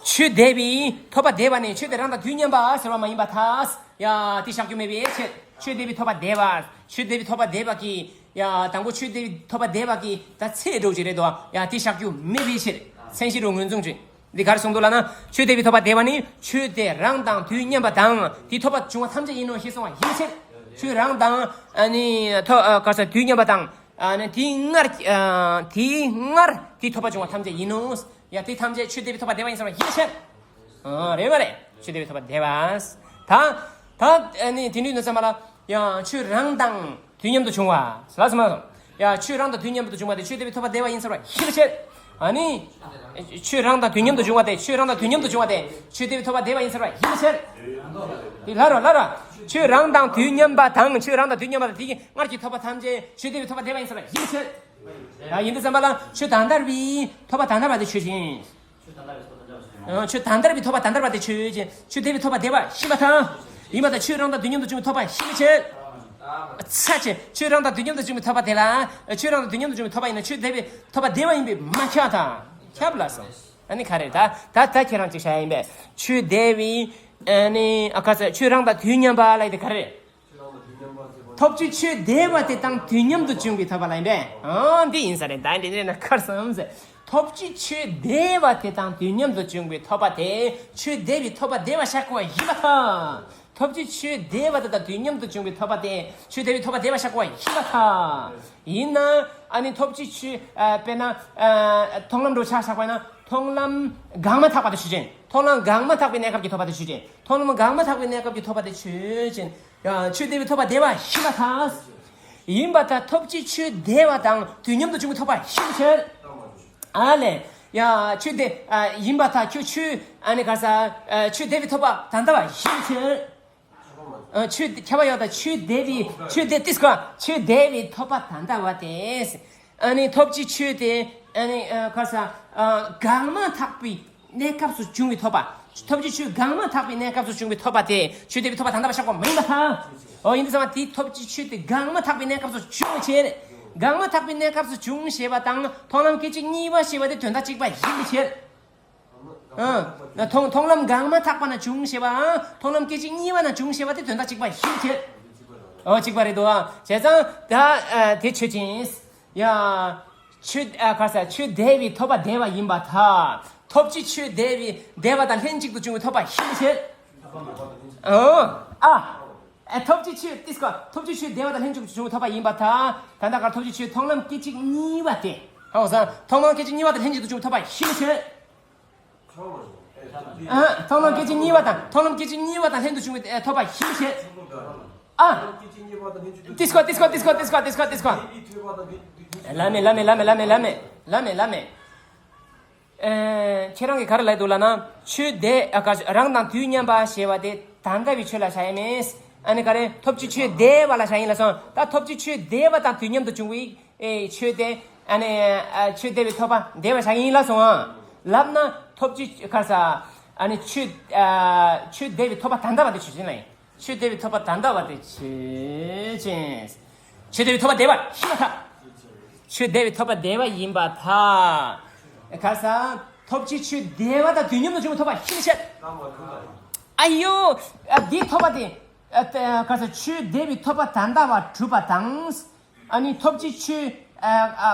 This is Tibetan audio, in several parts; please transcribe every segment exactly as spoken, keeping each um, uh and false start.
ཆོས་འདས་པའི་ཐོབ་པ་འདས་པ་ནི་ཆོས་དེ་རང་དང་དུས་མཉམ་པ་ཟེར་བ་མ་ཡིན་པར་ཐལ། ཡ། དེ་བཞག་རྒྱུ་མེད་པའི་ཕྱིར། ཆོས་འདས་པའི་ཐོབ་པ་འདས་པ། ཆོས་འདས་པའི་ཐོབ་པ་འདས་པ་གི། ཡ། དང་པོ་ཆོས་འདས་པའི་ཐོབ་པ་འདས་པ་གི་ད་ཚད་འགྲོ་གི་རེད་དོ། ཡ། དེ་བཞག་རྒྱུ་མེད་པའི་ཕྱིར། མཚན་གཞི་རུ་ངོས་བཟུང་བྱེད། འདི་གར་གསུངས་འདུག་ལབ་ན། ཆོས་འདས་པའི་ཐོབ་པ་འདས་པ་ནི་ཆོས་དེ་རང་དང་དུས་མཉམ་པ་དང་དེའི་ཐོབ་པ་བྱུང་བ་ཐམས་ཅད་ཡིན་ནོ་ཞེས་གསུངས་པ་ཡིན་ཕྱིར། ཆོས་རང་དང་ཨ་ནི་ཐོ་ཨ་ག་ས་དུས་མཉམ་པ་དང་། ཨ་ནི་དེའི་སྔར་ཨ་དེའི་སྔར་དེའི་ཐོབ་པ་བྱུང་བ་ཐམས་ཅད་ཡིན་ནོ། ཡ། དེ་ཐམས་ཅད་ཆོས་འདས་པའི་ཐོབ་པ་འདས་པ་ཡིན་ཟེར་བ་ཡིན་ཕྱིར། ཨ། རེད་མ་རེད། ཆོས་འདས་པའི་ཐོབ་པ་འདས་པ། ད་ད་ཨ་ནི་དེ་འདྲ་ཡིན་ཙམ་པ་ལ། ཡང་ཆོས་རང་དང་དུས་མཉམ་དུ་བྱུང་བ་ལ་སོགས་མ་སོང་། ཡང་ཆོས་རང་དང་དུས་མཉམ་དུ་བྱུང་བ་དེ་ཆོས་འདས་པའི་ཐོབ་པ་འདས་པ་ཡིན་ཟེར་བ་ཡིན་ཕྱིར། ཨ་ནི། ཆོས་རང་དང་དུས་མཉམ་དུ་བྱུང་བ་དེ་ཆོས་རང་དང་དུས་མཉམ་དུ་བྱུང་བ་དེ་ཆོས་འདས་པའི་ཐོབ་པ་འདས་པ་ཡིན་ཟེར་བ་ཡིན་ཕྱིར། དེ་ལ་རོ་ལ་ར། ཆོས་རང་དང་དུས་མཉམ་པ་དང་ཆོས་རང་དང་དུས་མཉམ་པ་དང་དེ་གི་སྔར་གྱི་ཐོབ་པ་ཐམས་ཅད་ཆོས་འདས་པའི་ཐོབ་པ་འདས་པ་ཡིན་ཟེར་བ་ཡིན་ཕྱིར། ཡང་ཡིན་དུས་ཙམ་པ་ལ་ཆོས་ད་ལྟར་བའི་ཐོབ་པ་ད་ལྟར་བ་དེ་ཆོས་ཅན། ཆོས་ད་ལྟར་བའི་ཐོབ་པ་ད་ལྟར་བ་དེ་ཆོས་ཅན། ཆོས་འདས་པའི་ཐོབ་པ་འདས་པ་ཤེས་པ་དང་། ཡིན་པ་དང་ཆོས་རང་དང་དུས་མཉམ་དུ་བྱུང་བའི་ཐོབ་པ་ཤེས་པའི་ཕྱིར། ཚ་ཆེ་ཆོས་རང་དང་དུས་མཉམ་དུ་བྱུང་བའི་ཐོབ་པ་དེ་ལ། ཆོས་རང་དང་དུས་མཉམ་དུ་བྱུང་བའི་ཐོབ་པ་ཡིན་ན་ཆོས་འདས་པའི་ཐོབ་པ་འདས་པ་ཡིན་པས་མ་ཁྱབ་དང་། ཁྱབ་ལ་སོང་། ཨ་ནི་ག་རེ་ད་ད་ད་ཁྱེད་རང་ཅིག་བྱ་ཡིན་པས་ཆོས་འདས་པའི། ཨ་ནི་ཨ་ག་ཚ་ཆོས་རང་དང་དུས་མཉམ་པ་ལ་ཡི་དེ་ག་རེ། ཐོབ་བྱའི་ཆོས་འདས་པ་དེ་དང་དུས་མཉམ་དུ་བྱུང་བའི་ཐོབ་པ་ལ་ཡིན་པས། ཨང་འདི་ཡིན་ས་རེད། ད་འདི་འདྲ་ན་ཁར་སོང་ཟེར། ཐོབ་བྱའི་ཆོས་འདས་པ་དེ་དང་དུས་མཉམ་དུ་བྱུང་བའི་ཐོབ་པ་དེ་ཆོས་འདས་པའི་ཐོབ་པ་འདས་པ་བཞག་དགོས་པ་ཡིན་པར་ཐལ། ཐོབ་བྱའི་ཆོས་འདས་པ་དེ་དང་དུས་མཉམ་དུ་བྱུང་བའི་ཐོབ་པ་དེ་ཆོས་འདས་པའི་ཐོབ་པ་འདས་པ་བཞག་དགོས་པ་ཡིན་པར་ཐལ། ཡིན་ན་ཨ་ནི་ཐོབ་བྱའི་ཆོས་ཨ་དཔེར་ན་ཨ་མཐོང་ལམ་འགྲོ་ཆ་བཞག་པ་ཡིན་ན་མཐོང་ལམ་འགག་མ་ཐག་པ་དེ་ཆོས་ཅན། མཐོང་ལམ་འགག་མ་ཐག་པའི་གནས་སྐབས་ཀྱི་ཐོབ་པ་དེ་ཆོས་ཅན། མཐོང་ལམ་འགག་མ་ཐག་པའི་གནས་སྐབས་ཀྱི་ཐོབ་པ་དེ་ཆོས་ཅན། ཡང་ཆོས་འདས་པའི་ཐོབ་པ་འདས་པ་ཤེས་པར་ཐལ། ཡིན་པར་ཐལ། ཐོབ་བྱའི་ཆོས་འདས་པ་དང་དུས་མཉམ་དུ་བྱུང་བའི་ཐོབ་པ་ཤེས་པའི་ཕྱིར། ཨ་ལས། ཡང་ཆོས་འདས་ཨ་ཡིན་པར་ཐལ། ཁྱོད་ཆོས་ཨ་ནི་ག་ས་ཨ་ཆོས་འདས་པའི་ཐོབ་པ་ད་ལྟ་བ་ཤེས་པའི་ཕྱིར། ཨ་ཆོས་ཁྱབ་པ་ཡོད་ད་ཆོས་འདས་པའི་ཆོས་འདས་ཏིས་ཀ་ཆོས་འདས་པའི་ཐོབ་པ་ད་ལྟ་བ་དེ། ཨ་ནི་ཐོབ་བྱའི་ཆོས་དེ་ཨ་ནི་ཨ་ག་ས་ཨ་འགག་མ་ཐག་པའི་གནས་སྐབས་སུ་བྱུང་བའི་ཐོབ་པ། ཐོབ་བྱའི་ཆོས་འགག་མ་ཐག་པའི་གནས་སྐབས་སུ་བྱུང་བའི་ཐོབ་པ་དེ་ཆོས་འདས་པའི་ཐོབ་པ་ད་ལྟ་བ་བཞག་པ་མ་ཡིན་པར་ཐལ། འོ་ཡིན་དུས་ཙམ་པ་དེའི་ཐོབ་བྱའི་ཆོས་དེ་འགག་མ་ཐག་པའི་གནས་སྐབས་སུ་བྱུང་བའི་ཕྱིར། འགག་མ་ཐག་པའི་གནས་སྐབས་སུ་བྱུང་ཞེས་པ་དང་མཐོང་ལམ་སྐད་ཅིག་གཉིས་པ་ཞེས་པ་དེ་དོན་དག་གཅིག་པ་ཡིན་པའི་ཕྱིར། ཨ། མཐོང་མཐོང་ལམ་འགག་མ་ཐག་པ་ན་བྱུང་ཞེས་པའམ་མཐོང་ལམ་སྐད་ཅིག་གཉིས་པ་ན་བྱུང་ཞེས་པ་དེ་དོན་དག་གཅིག་པ་ཡིན་ཕྱིར། ཨོ་གཅིག་པ་རེད་དོ། བྱས་ཙང་ད་ཨ་དེ་ཆོས་ཅན། ཡ། ཆོས་ཨ་ག་ས་ཆོས་འདས་པའི་ཐོབ་པ་འདས་པ་ཡིན་པར་ཐལ། ཐོབ་བྱའི་ཆོས་འདས་པའི་འདས་པ་དང་ལྷན་ཅིག་ཏུ་བྱུང་བའི་ཐོབ་པ་ཡིན་ཕྱིར། ཨོ། ཨ། ཨ་ཐོབ་བྱའི་ཆོས་ཏིས་ཀ་ཐོབ་བྱའི་ཆོས་འདས་པ་དང་ལྷན་ཅིག་ཏུ་བྱུང་བའི་ཐོབ་པ་ཡིན་པར་ཐལ། ད་ལྟ་གར་ཐོབ་བྱའི་ཆོས་མཐོང་ལམ་སྐད་ཅིག་གཉིས་པ་དེ། ཧ་གོ་སོང་། མཐོང་ལམ་སྐད་ཅིག་གཉིས་པ་དང་ལྷན་ཅིག་ཏུ་བྱུང་བའི་ཐོབ་པ་ཡིན་ཕྱིར། ཨ། མཐོང་ལམ་སྐད་ཅིག་གཉིས་པ་དང་མཐོང་ལམ་སྐད་ཅིག་གཉིས་པ་དང་ལྷན་དུ་བྱུང་བའི་ཐོབ་པ་ཡིན་ཕྱིར། ཨ། ཏིས་ཀ་ཏིས་ཀ་ཏིས་ཀ་ཏིས་ཀ་ཏིས་ཀ་ཏིས་ཀ། ལ་མེ་ལ་མེ། ཨེ། ཁྱེད་རང་གིས་ག་རེ་ལབ་འདུག་ལབ་ན་ཆོས་འདས་ཨ་ག་རང་དང་དུས་མཉམ་པ་ཞེས་པ་དེ་ད་ལྟ་བའི་ཆོས་ལ་བྱ་ཡ་མེད། ཨ་ནི་ག་རེ་ཐོབ་བྱའི་ཆོས་འདས་པ་ལ་བྱ་ཡིན་ལབ་སོང་། ད་ཐོབ་བྱའི་ཆོས་འདས་པ་དང་དུས་མཉམ་དུ་བྱུང་བའི་ཨེ་ཆོས་དེ་ཨ་ནི་ཨ་ཆོས་འདས་པའི་ཐོབ་པ་འདས་པ་བྱ་ཡིན་ལབ་སོང་ཨ། ལབ་ན་ཐོབ་བྱའི་ག་ས་ཨ་ནི་ཆོས་ཨ་ཆོས་འདས་པའི་ཐོབ་པ་ད་ལྟ་བ་དེ་ཆོས་ཅན་ལ་ཡིན། ཆོས་འདས་པའི་ཐོབ་པ་ད་ལྟ་བ་དེ་ཆོས་ཅན། ཆོས་འདས་པའི་ཐོབ་པ་འདས་པ་ཤེས་པར་ཐལ། ཆོས་འདས་པའི་ཐོབ་པ་འདས་པ་ཡིན་པར་ཐལ། ག་ས་ཐོབ་བྱའི་ཆོས་འདས་པ་དང་དུས་མཉམ་དུ་བྱུང་བའི་ཐོབ་པ་ཤེས་པར་བྱེད། ཨ་ཡོ། ཨ་འདིའི་ཐོབ་པ་དེ། ཨ་ད་ག་ས་ཆོས་འདས་པའི་ཐོབ་པ་ད་ལྟ་བ་གྲུབ་པ་དང་། ཨ་ནི་ཐོབ་བྱའི་ཆོས་ཨ་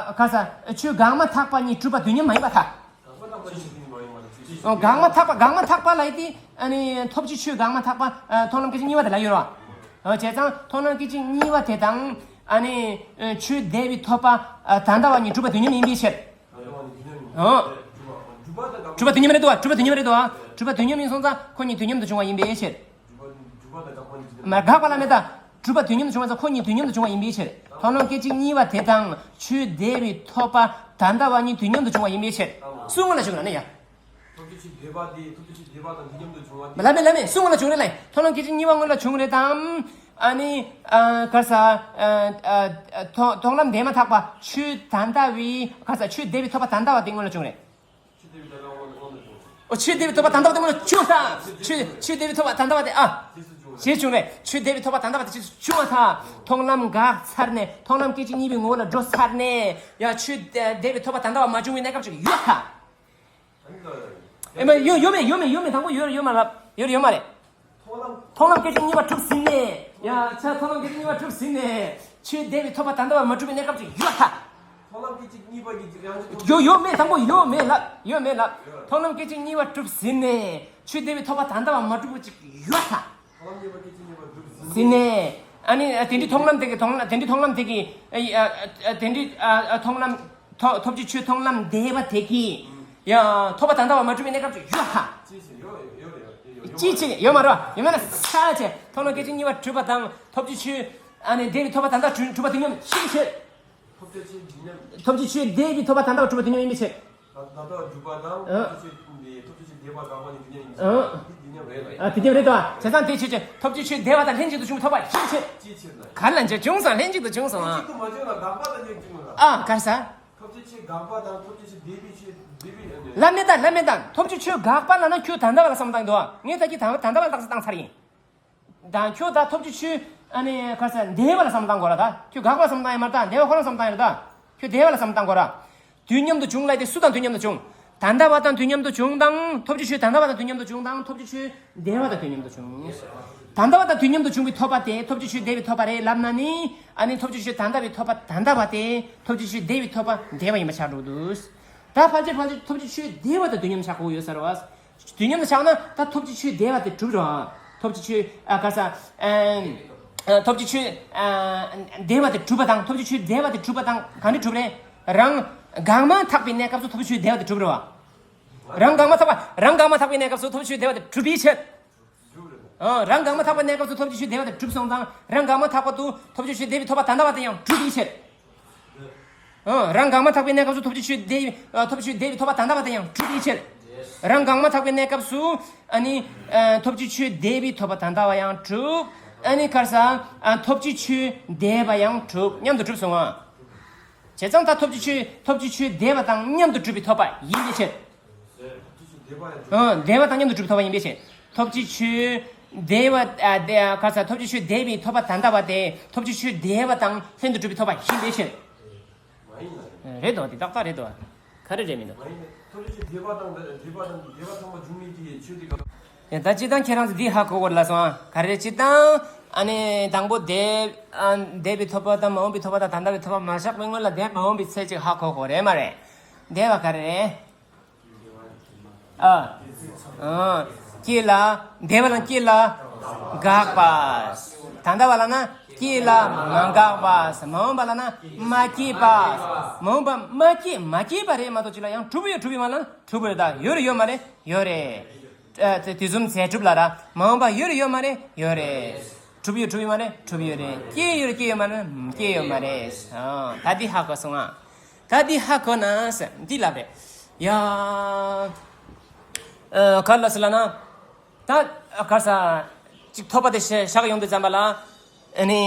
ཨ་ག་ས་ཆོས་འགག་མ་ཐག་པ་གཉིས་གྲུབ་པ་དུས་མཉམ་མ་ཡིན་པར་ཐལ། འོ་འགག་མ་ཐག་པ་འགག་མ་ཐག་པ་ལབ་ཡས་དེ་ཨ་ནི་ཐོབ་བྱའི་ཆོས་འགག་མ་ཐག་པ་ཨ་མཐོང་ལམ་སྐད་ཅིག་གཉིས་པ་དེ་ལ་ཡོད་རེད་བ། འོ་བྱས་ཙང་མཐོང་ལམ་སྐད་ཅིག་གཉིས་པ་དེ་དང་ཨ་ནི་ཨ་ཆོས་འདས་པའི་ཐོབ་པ་ཨ་ད་ལྟ་བ་གཉིས་གྲུབ་པ་དུས་མཉམ་ཡིན་པའི་ཕྱིར། འོ། གྲུབ་པ་དུས་མཉམ་རེད་འདུག་བ། གྲུབ་པ་དུས་མཉམ་རེད་འདུག་བ། གྲུབ་པ་དུས་མཉམ་ཡིན་སོང་ཙང་ཁོ་གཉིས་དུས་མཉམ་དུ་བྱུང་བ་ཡིན་པའི་ཕྱིར། མ་འགགས་པ་ལ་མེད་ད། གྲུབ་པ་དུས་མཉམ་དུ་བྱུང་བ་ཙང་ཁོ་གཉིས་དུས་མཉམ་དུ་བྱུང་བ་ཡིན་པའི་ཕྱིར། མཐོང་ལམ་སྐད་ཅིག་གཉིས་པ་དེ་དང་ཆོས་འདས་པའི་ཐོབ་པ་ད་ལྟ་བ་གཉིས་དུས་མཉམ་དུ་བྱུང་བ་ཡིན་པའི་ཕྱིར། གསུམ་པ་ལ་བྱུང་ན་ནི་ཡ། ལབ་མེད་ལབ་མེད། གསུམ་པ་ལ་བྱུང་རེད་ལ། མཐོང་ལམ་སྐད་ཅིག་གཉིས་པ་སྔོན་ལ་བྱུང་རེད་དམ། ཨ་ནི། ཨ་ག་ས། ཨ་ཨ་མཐོང་མཐོང་ལམ་འདས་མ་ཐག་པ་ཆོས་ད་ལྟ་བའི་ག་ས་ཆོས་འདས་པའི་ཐོབ་པ་ད་ལྟ་བ་དེ་སྔོན་ལ་བྱུང་རེད། འོ་ཆོས་འདས་པའི་ཐོབ་པ་ད་ལྟ་བ་དེ་སྔོན་ལ་བྱུང་ས། ཆོས་ཆོས་འདས་པའི་ཐོབ་པ་ད་ལྟ་བ་དེ་ཨ། རྗེས་བྱུང་རེད། ཆོས་འདས་པའི་ཐོབ་པ་ད་ལྟ་བ་དེ་རྗེས་སུ་བྱུང་བ་ད། མཐོང་ལམ་འགགས་ཚར་ནས་མཐོང་ལམ་སྐད་ཅིག་གཉིས་པའི་ངོ་བོ་ལ་འགྲོ་ཚར་ནས་ཡང་ཆོས་འདས་པའི་ཐོབ་པ་ད་ལྟ་བ་མ་བྱུང་བའི་གནས་སྐབས་ཅིག་ཡོད་ད། ཨེ་མ་ཡོད་ཡོད་མེད་ཡོད་མེད་ཡོད་མེད། དང་པོ་ཡོད་ཡོད་མ་རེད། ཡོད་ཡོད་མ་རེད། མཐོང་ལམ་སྐད་ཅིག་གཉིས་པ་གྲུབ་ཟིན་ནས། ཡ་ཆ་མཐོང་ལམ་སྐད་ཅིག་གཉིས་པ་གྲུབ་ཟིན་ནས། ཆོས་འདས་པའི་ཐོབ་པ་ད་ལྟ་བ་མ་གྲུབ་པའི་གནས་སྐབས་ཅིག་ཡོད་ད། མཐོང་ལམ་སྐད་ཅིག་གཉིས་པ་གི་རང་གི་ཐོབ་ཡོད་ཡོད་མེད། དང་པོ་ཡོད་མེད་ལབ་ཡོད་མེད་ལབ། མཐོང་ལམ་སྐད་ཅིག་གཉིས་པ་གྲུབ་ཟིན་ནས་ཆོས་འདས་པའི་ཐོབ་པ་ད་ལྟ་བ་མ་གྲུབ་པ་ཅིག་ཡོད་ད། མཐོང་ལམ་སྐད་ཅིག་གཉིས་པ་གྲུབ་ཟིན་ནས། ཨ་ནི་དེ་འདྲའི་མཐོང་ལམ་དེ་གི་མཐོང་ལམ་དེ་འདྲའི་མཐོང་ལམ་དེ་གི་ཨ་ཨ་དེ་འདྲའི་ཨ་ཨ་མཐོང་ལམ་ཐོབ་ཐོབ་བྱའི་ཆོས་མཐོང་ལམ་འདས་པ་དེ་གི་ཡ་ཐོབ་པ་ད་ལྟ་བ་མ་གྲུབ་པའི་གནས་སྐབས་ཅིག་ཡོད་ད། ཅིའི་ཕྱིར་ཡོད་མ་རེད་བ། ཡོད་མེད་ན་ས་ཆེ་མཐོང་ལམ་སྐད་ཅིག་གཉིས་པ་གྲུབ་པ་དང་ཐོབ་བྱའི་ཆོས་ཨ་ནི་འདས་པའི་ཐོབ་པ་ད་ལྟ་གྲུབ་གྲུབ་པ་དུས་མཉམ་ཅིའི་ཕྱིར། ཐོབ་བྱའི་ཆོས་འདས་པའི་ཐོབ་པ་ད་ལྟ་བ་གྲུབ་པ་དུས་མཉམ་ཡིན་པའི་ཕྱིར། ད་ལྟ་བ་གྲུབ་པ་དང་ཨ། ཐོབ་བྱའི་ཆོས་འདས་ཐོབ་བྱའི་ཆོས་འདས་པ་དགག་པ་ནི་དུས་མཉམ་ཡིན་ཨ། ཟེར་དུས་མཉམ་རེད་ལ། ཨ་དུས་མཉམ་རེད་དོ། བྱས་ཙང་དེ་ཆོས་ཅན་ཐོབ་བྱའི་ཆོས་འདས་པ་དང་ལྷན་ཅིག་ཏུ་བྱུང་བའི་ཐོབ་པ་ཡིན་ཕྱིར། ཅིའི་ཕྱིར་ན། ག་ལ་འཇལ་བྱུང་སང་ལྷན་ཅིག་ཏུ་བྱུང་སོང་ཨ། ལྷན་ཅིག་ཏུ་མ་བྱུང་ན་དགག་པ་དང་ལྷན་ཅིག་མ་རེད། ཨ་ག་རེ་ཟ། ཐོབ་བྱའི་ཆོས་དགག་པ་དང་ཐོབ་བྱའི་ཆོས་འདས་པའི་ཆོས་འདས་པའི་ཨ་ནི། ལབ་མེད་ད་ལབ་མེད་ད། ཐོབ་བྱའི་ཆོས་དགག་པ་ལབ་ན་ཁྱོད་ད་ལྟ་བ་ལ་བསམ་བཏང་འདུག་ངས་ད་ཀྱི་ད་ད་ལྟ་བ་ལ་བཏགས་ས་བཏང་ཚར་ཡིན། དང་ཁྱོད་ད་ཐོབ་བྱའི་ཆོས་ཨ་ནི་ག་རེ་ཟ་འདས་པ་ལ་བསམ་བཏང་དགོས་ར། ད་ཁྱོད་དགག་པ་ལ་བསམ་བཏང་ཡོད་མ་རེད། ད་འདས་པ་ཁོ་རང་བསམ་བཏང་ཡོད་ར། ད་ཁྱོད་འདས་པ་ལ་བསམ་བཏང་དགོས་ར། དུས་མཉམ་དུ་བྱུང་ལབ་དེ་སུ་དང་དུས་མཉམ་དུ་བྱུང་། ད་ལྟ་བ་དང་དུས་མཉམ་དུ་བྱུང་དང་ཐོབ་བྱའི་ཆོས་ད་ལྟ་བ་དང་དུས་མཉམ་དུ་བྱུང་དང་ཐོབ་བྱའི་ཆོས་འདས་པ་དང་དུས་མཉམ་དུ་བྱུང་། ད་ལྟ་བ་དང་དུས་མཉམ་དུ་བྱུང་བའི་ཐོབ་པ་དེ་ཐོབ་བྱའི་ཆོས་འདས་པའི་ཐོབ་པ་རེད་ལབ་ན་ནི་ཨ་ནི་ཐོབ་བྱའི་ཆོས་ད་ལྟ་བའི་ཐོབ་པ་ད་ལྟ་བ་དེ་ཐོབ་བྱའི་ཆོས་འདས་པའི་ཐོབ་པ་འདས་པ་ཡིན་པ་ཆགས་འགྲོ་འདུག་ད་ཕལ་ཆེར་ཕལ་ཆེར་ཐོབ་བྱའི་ཆོས་འདས་པ་དང་དུས་མཉམ་ཆགས་དགོས་ཡོད་ས་རེད་བ། དུས་མཉམ་དུ་ཆགས་ན་ད་ཐོབ་བྱའི་ཆོས་འདས་པ་དེ་གྲུབ་རེད་བ། ཐོབ་བྱའི་ཆོས་ཨ་ག་རེ་ཟ་ཨ་ཐོབ་བྱའི་ཆོས་ཨ་འདས་པ་དེ་གྲུབ་པ་དང་ཐོབ་བྱའི་ཆོས་འདས་པ་དེ་གྲུབ་པ་དང་ག་འདྲ་གྲུབ་རེད། རང་འགགས་མ་ཐག་པའི་གནས་སྐབས་སུ་ཐོབ་བྱའི་ཆོས་འདས་པ་དེ་གྲུབ་རེད་བ། རང་འགགས་མ་ཐག་པ་རང་འགགས་མ་ཐག་པའི་གནས་སྐབས་སུ་ཐོབ་བྱའི་ཆོས་འདས་པ་དེ་གྲུབ་པའི་ཕྱིར། ཨ་རང་འགགས་མ་ཐག་པའི་གནས་སྐབས་སུ་ཐོབ་བྱའི་ཆོས་འདས་པ་དེ་གྲུབ་སོང་ཙང་རང་འགགས་མ་ཐག་པ་དུ་ཐོབ་བྱའི་ཆོས་འདས་པའི་ཐོབ་པ་ད་ལྟ་བ་དེ་ཡང་གྲུབ་པའི་ཕྱིར། ཨ་རང་འགགས་མ་ཐག་པའི་གནས་སྐབས་སུ་ཐོབ་བྱའི་ཆོས་འདས་ཨ་ཐོབ་བྱའི་ཆོས་འདས་པའི་ཐོབ་པ་ད་ལྟ་བ་དེ་ཡང་གྲུབ་པའི་ཕྱིར། རང་འགགས་མ་ཐག་པའི་གནས་སྐབས་སུ་ཨ་ནི་ཨ་ཐོབ་བྱའི་ཆོས་འདས་པའི་ཐོབ་པ་ད་ལྟ་བ་ཡང་གྲུབ། ཨ་ནི་ག་རེ་ཟ་ཨ་ཐོབ་བྱའི་ཆོས་འདས་པ་ཡང་གྲུབ་མཉམ་དུ་གྲུབ་སོང་ཨ། བྱས་ཙང་ད་ཐོབ་བྱའི་ཆོས་ཐོབ་བྱའི་ཆོས་འདས་པ་དང་མཉམ་དུ་གྲུབ་པའི་ཐོབ་པ་ཡིན་པའི་ཕྱིར། ཨ་འདས་པ་དང་མཉམ་དུ་གྲུབ་པའི་ཐོབ་པ་ཡིན་པའི་ཕྱིར། ཐོབ་བྱའི་ཆོས་འདས་པ་ཨ་འདས་ག་རེ་ཟ་ཐོབ་བྱའི་ཆོས་འདས་པའི་ཐོབ་པ་ད་ལྟ་བ་དེ་ཐོབ་བྱའི་ཆོས་འདས་པ་དང་ལྷན་དུ་གྲུབ་པའི་ཐོབ་པ་ཡིན་པའི་ཕྱིར། མ་ཡིན་ན། རེད་དོ། དེ་ཏག་ཏག་རེད་དོ། ག་རེ་རེད་མི་འདུག་མ་ཡིན་ན་ཐོབ་བྱའི་ཆོས་འདས་པ་དང་འདས་པ་དང་འདས་པ་ཚང་མ་འབྱུང་མེད་ཀྱི་ཆོས་དེ་ག་ཡ་ད་སྤྱིར་བཏང་ཁྱེད་རང་ཚོ་འདི་ཧ་གོ་དགོས་ལ་སོང་ཨ། ག་རེ་སྤྱིར་བཏང་ཨ་ནི་དང་པོ་འདས་ཨ་འདས་པའི་ཐོབ་པ་དང་མ་འོངས་པའི་ཐོབ་པ་དང་ད་ལྟ་བའི་ཐོབ་པ་མ་བཞག་པའི་སྔོན་ལ་འདས་མ་འོངས་པའི་ཚེ་གཅིག་ཧ་གོ་དགོས་རེད་མ་རེད། འདས་པ་ག་རེ་རེད། ཨ། ཨ། སྐྱེ་ལ། འདས་པ་ལ་སྐྱེ་ལ། དགག་པ། ད་ལྟ་བ་ལ་ན་སྐྱེ་ལ་མ་འགག་པ། མ་འོངས་པ་ལ་ན་མ་སྐྱེས་པ། མ་འོངས་པ་མ་སྐྱེས་མ་སྐྱེས་པ་རེད་མ་གཏོགས་ཅི་ལ་ཡང་གྲུབ་ཡོད་གྲུབ་ཡོད་མ་ལ་གྲུབ་ཡོད་ད་ཡོད་རེད་ཡོད་མ་རེད་ཡོད་རེད། ཨ་དེ་དུས་གསུམ་རྫས་གྲུབ་ལ་ར་མ་འོངས་པ་ཡོད་རེད་ཡོད་མ་རེད་ཡོད་རེད། གྲུབ་ཡོད་གྲུབ་ཡོད་མ་རེད་གྲུབ་ཡོད་རེད། སྐྱེས་ཡོད་རེད་སྐྱེས་ཡོད་མ་རེད་སྐྱེས་ཡོད་མ་རེད། ཨ་ད་འདི་ཧ་གོ་སོང་ཨ། ད་འདི་ཧ་གོ་ན་ཟེར་འདི་ལབ་རེད། ཡ། ཨ་ག་ལ་ཟེར་ལ་ན། ད་ག་ས། ཅིག་ཐོབ་པ་དེ་བཞག་བཞག་ཡོང་དུས་ཙམ་པ་ལ། ཨ་ནི།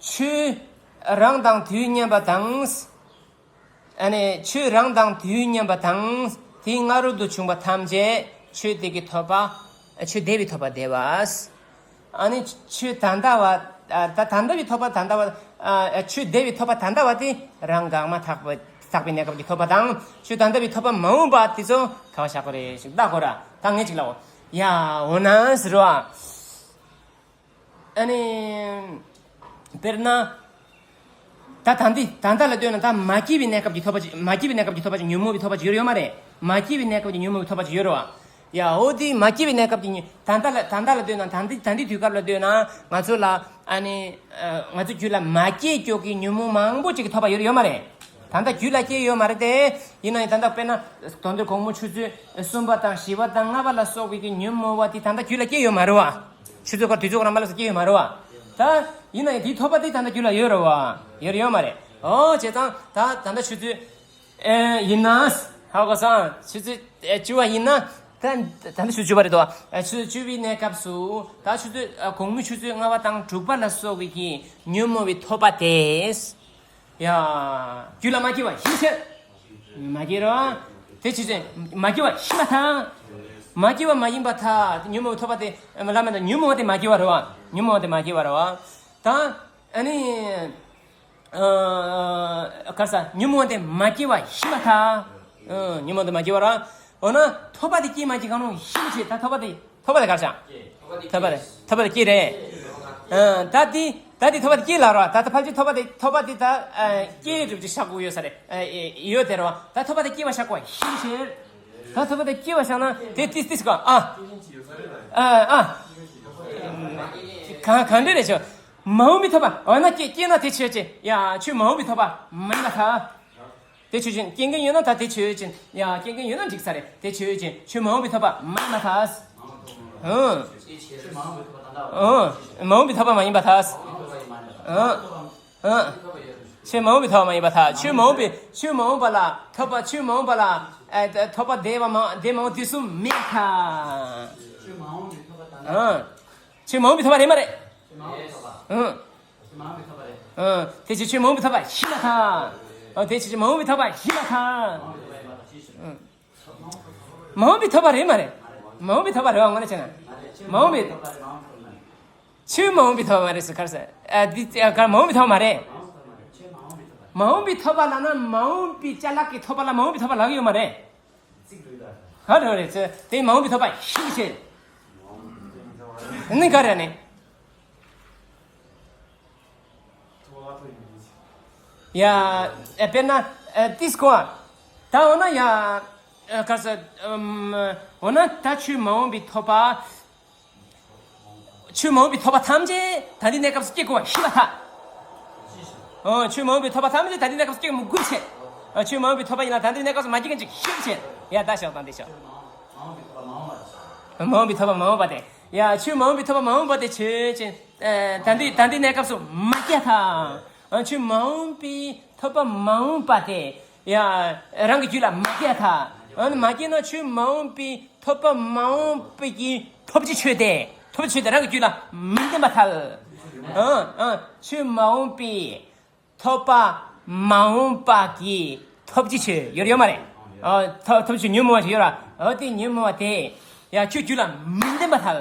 ཆོས་རང་དང་དུས་མཉམ་པ་དང་། ཨ་ནི་ཆོས་རང་དང་དུས་མཉམ་པ་དང་དེའི་སྔ་རོལ་དུ་བྱུང་བ་ཐམས་ཅད་ཆོས་དེ་གི་ཐོབ་པ། ཆོས་འདས་པའི་ཐོབ་པ་འདས་པ། ཨ་ནི་ཆོས་ད་ལྟ་བ། ད་ད་ལྟ་བའི་ཐོབ་པ་ད་ལྟ་བ། ཨ་ཆོས་འདས་པའི་ཐོབ་པ་ད་ལྟ་བ་དེ་རང་འགགས་མ་ཐག་པ་ཐག་པའི་གནས་སྐབས་ཀྱི་ཐོབ་པ་དང་ཆོས་ད་ལྟ་བའི་ཐོབ་པ་མ་འོངས་པ་དེ་ཚོ་ག་བ་བཞག་གི་རེད་ཞིག་ལྟ་དགོས་ར། ད་ངས་ཅིག་ལབ་འོ། ཡ་འོ་ན་ཟེར་བ། ཨ་ནི། དཔེར་ན། ད་ད་འདི་ད་ལྟ་ལ་ལྟོས་ན་ད་མ་སྐྱེས་པའི་གནས་སྐབས་ཀྱི་ཐོབ་པ་ཅིག་མ་སྐྱེས་པའི་གནས་སྐབས་ཀྱི་ཐོབ་པ་ཅིག་ཉོན་མོངས་པའི་ཐོབ་པ་ཅིག་ཡོད་ཡོད་མ་རེད། མ་སྐྱེས་པའི་གནས་སྐབས་ཀྱི་ཉོན་མོངས་པའི་ཐོབ་པ་ཅིག་ཡོད་རེད་བ། ཡ་འོ་དེ་མ་སྐྱེས་པའི་གནས་སྐབས་ཀྱི་ཉོན་ད་ལྟ་ལ་ད་ལྟ་ལ་ལྟོས་ན་ད་འདི་ད་འདི་དུས་སྐབས་ལ་ལྟོས་ན་ང་ཚོ་ལ་ཨ་ནི་ང་ཚོ་རྒྱུད་ལ་མ་སྐྱེས་ཀྱོག་གི་ཉོན་མོངས་མང་པོ་ཅིག་གི་ཐོབ་པ་ཡོད་ཡོད་མ་རེད། ད་ལྟ་རྒྱུད་ལ་སྐྱེས་ཡོད་མ་རེད་དེ། ཡིན་ན་ཡང་ད་ལྟ་དཔེར་ན་དོན་དུ་གོང་མོ་ཆུ་ཚོད་གསུམ་པ་དང་བཞི་པ་དང་ལྔ་པ་ལ་སོགས་པའི་གི་ཉོན་མོངས་པ་དེ་ད་ལྟ་རྒྱུད་ལ་སྐྱེས་ཡོད་མ་རེད་བ། ཆུ་ཚོད་ཀ་དུས་ཚོད་རང་མ་ལ་སོགས་སྐྱེས་ཡོད་མ་རེད་བ། ད་ཡིན་ན་ཡང་དེའི་ཐོབ་པ་དེ་ད་ལྟ་རྒྱུད་ལ་ཡོད་རེད་བ། ཡོད་རེད་ཡོད་མ་རེད། ཨོ་བྱས་ཙང་ད་ད་ལྟ་ཆུ་ཚོད། ཨེ་ཡིན་ན། ཧ་གོ་སོང་། ཆུ་ཚོད་ཨེ་བཅུ་པ་ཡིན་ན། ད་ད་ནི་ཆུ་ཚོད་བཅུ་པ་རེད་དོ། ཨེ་ཆུ་ཚོད་བཅུ་པའི་གནས་སྐབས་སུ་ད་ཆུ་ཚོད་ཨ་གོང་མའི་ཆུ་ཚོད་ལྔ་པ་དང་དྲུག་པ་ལ་སོགས་པའི་གི་ཉོན་མོངས་པའི་ཐོབ་པ་དེ། ཡ། རྒྱུད་ལ་མ་སྐྱེས་པ་ཡིན་ཕྱིར། མ་སྐྱེས་རོ། དེ་ཆུ་ཚོད་མ་སྐྱེས་པ་ཡིན་པར་ཐལ། མ་སྐྱེས་པ་མ་ཡིན་པར་ཐལ། ཉོན་མོངས་པའི་ཐོབ་པ་དེ་ལ་མེད་ན་ཉོན་མོངས་པ་དེ་མ་སྐྱེས་པ་རེད་བ། ཉོན་མོངས་པ་དེ་མ་སྐྱེས་པ་རེད་བ། ད་ཨ་ནི། ཨ་ག་རེ་ཟ། ཉོན་མོངས་པ་དེ་མ་སྐྱེས་པ་ཡིན་པར་ཐལ། ཨང་། ཉོན་མོངས་དེ་མ་སྐྱེས་པ་ར། འོ་ན་ཐོབ་པ་དེ་སྐྱེས་མ་སྐྱེས་གང་རུང་ཤེས་བྱེད། ད་ཐོབ་པ་དེ་ཐོབ་པ་དེ་ག་རེ་བྱ། ཐོབ་པ་དེ་ཐོབ་པ་དེ་སྐྱེས་རེད། ཨང་། ད་དེ་ད་དེ་ཐོབ་པ་དེ་སྐྱེས་ལ་ར། ད་ད་ཕལ་ཆེར་ཐོབ་པ་དེ་ཐོབ་པ་དེ་ད་སྐྱེས་གྲུབ་ཀྱི་ཤ་གུ་ཡོད་ས་རེད། ཡོད་དེ་ར། ད་ཐོབ་པ་དེ་སྐྱེས་པ་ཤ་གུ་ཤེས་བྱེད། ད་ཐོབ་པ་དེ་སྐྱེས་པ་ཤ་ན་དེ་ཏིས་ཏིས་ག་ཨ་ཨ་ཨ་གང་གང་འདྲ་རེད་ཆོ། མ་འོངས་པའི་ཐོབ་པ། འོ་ན་སྐྱེ་སྐྱེས་ན་དེ་ཆོས་ཅན། ཡ་ཆོས་མ་འོངས་པའི་ཐོབ་པ་མ་ཡིན་པར་ཐལ། དེ་ཆོས་ཅན། སྐྱེ་མཁན་ཡོད་ན་ད་དེ་ཆོས་ཅན། ཡ་སྐྱེ་མཁན་ཡོད་ན་འགྲིག་ས་རེད། དེ་ཆོས་ཅན། ཆོས་མ་འོངས་པའི་ཐོབ་པ་མ་ཡིན་པར་ཐལ། ཨང་། ཨང་། མ་འོངས་པའི་ཐོབ་པ་མ་ཡིན་པར་ཐལ། ཨང་། ཨང་། ཆོས་མ་འོངས་པའི་ཐོབ་པ་མ་ཡིན་པར་ཐལ། ཆོས་མ་འོངས་པའི་ཆོས་མ་འོངས་པ་ལ་ཐོབ་པ། ཆོས་མ་འོངས་པ་ལ་ཨ་ཐོབ་པ་འདས་པ་མ་འདས་མ་འོངས་དུས་གསུམ་མེད་ཐལ། ཨང་། ཆོས་མ་འོངས་པའི་ཐོབ་པ་རེད་མ་རེད། ཨང་། ཨང་། དེ་ཕྱིར་ཆོས་མ་འོངས་པའི་ཐོབ་པ་ཤེས་པར་ཐལ། ཨང་། དེ་ཕྱིར་ཆོས་མ་འོངས་པའི་ཐོབ་པ་ཤེས་པར་ཐལ། ཨང་། མ་འོངས་པའི་ཐོབ་པ་རེད་མ་རེད། མ་འོངས་པའི་ཐོབ་པ་རེད་བ། དངོས་གནས་བྱས་ན་མ་འོངས་པའི། ཆོས་མ་འོངས་པའི་ཐོབ་པ་མ་རེད་ཟེར་ག་རེ་ཟེར། ཨ་འདི་ཨ་ག་རེ་མ་འོངས་པའི་ཐོབ་པ་མ་རེད། མ་འོངས་པའི་ཐོབ་པ་ལབ་ན་མ་འོངས་པའི་ཅ་ལག་གི་ཐོབ་པ་ལ་མ་འོངས་པའི་ཐོབ་པ་ལབ་ཀྱི་ཡོད་མ་རེད། ག་རེ་རེད་ཟེར་དེ་མ་འོངས་པའི་ཐོབ་པ་ཤེས་བྱེད། ནི་ག་རེ་ནི། ཡ་ཨེ་དཔེར་ན་ཨེ་ཏིས་ཀོ་ཨ། ད་འོ་ན་ཡ་ཨེ་ག་རེ་ཟེར། ཨམ། འོ་ན་ད་ཆོས་མ་འོངས་པའི་ཐོབ་པ། ཆོས་མ་འོངས་པའི་ཐོབ་པ་ཐམས་ཅད་ད་ལྟའི་གནས་སྐབས་སུ་སྐྱེ་དགོས་པ་ཤེས་པར་ཐལ། ཨོ། ཆོས་མ་འོངས་པའི་ཐོབ་པ་ཐམས་ཅད་ད་ལྟའི་གནས་སྐབས་སུ་སྐྱེ་དགོས་ཆེ། ཨོ། ཆོས་མ་འོངས་པའི་ཐོབ་པ་ཡིན་ན་ད་ལྟའི་གནས་སྐབས་སུ་མ་སྐྱེ་མཁན་ཅིག་ཤེས་ཆེ། ཡ་ད་ཞོག་དང་འདི་ཞོག་མ་འོངས་པའི་ཐོབ་པ་མ་འོངས་པ་དེ། ཡ་ཆོས་མ་འོངས་པའི་ཐོབ་པ་མ་འོངས་པ་དེ་ཆོས་ཅན། ཨ་ད་ལྟའི་ད་ལྟའི་གནས་སྐབས་སུ་མ་སྐྱེ་ཐལ། ཨ་ཆོས་མ་འོངས་པའི་ཐོབ་པ་མ་འོངས་པ་དེ། ཡ། རང་གི་རྒྱུད་ལ་མ་སྐྱེས་ཐལ། ཨ་ནི་མ་སྐྱེས་ན་ཆོས་མ་འོངས་པའི་ཐོབ་པ་མ་འོངས་པའི་གི་ཐོབ་བྱའི་ཆོས་དེ། ཐོབ་བྱའི་ཆོས་དེ་རང་གི་རྒྱུད་ལ་མི་ལྡན་པར་ཐལ། ཨ་ཨ་ཆོས་མ་འོངས་པའི་ཐོབ་པ་མ་འོངས་པ་གི་ཐོབ་བྱའི་ཆོས་ཡོད་ཡོད་མ་རེད། ཨ་ཐོབ་ཐོབ་བྱའི་ཆོས་ཉོན་མོངས་པ་ཞིག་ཡོད་ར། ཨ་དེ་ཉོན་མོངས་པ་དེ་ཡ་ཁྱོད་རྒྱུད་ལ་མི་ལྡན་པར་ཐལ།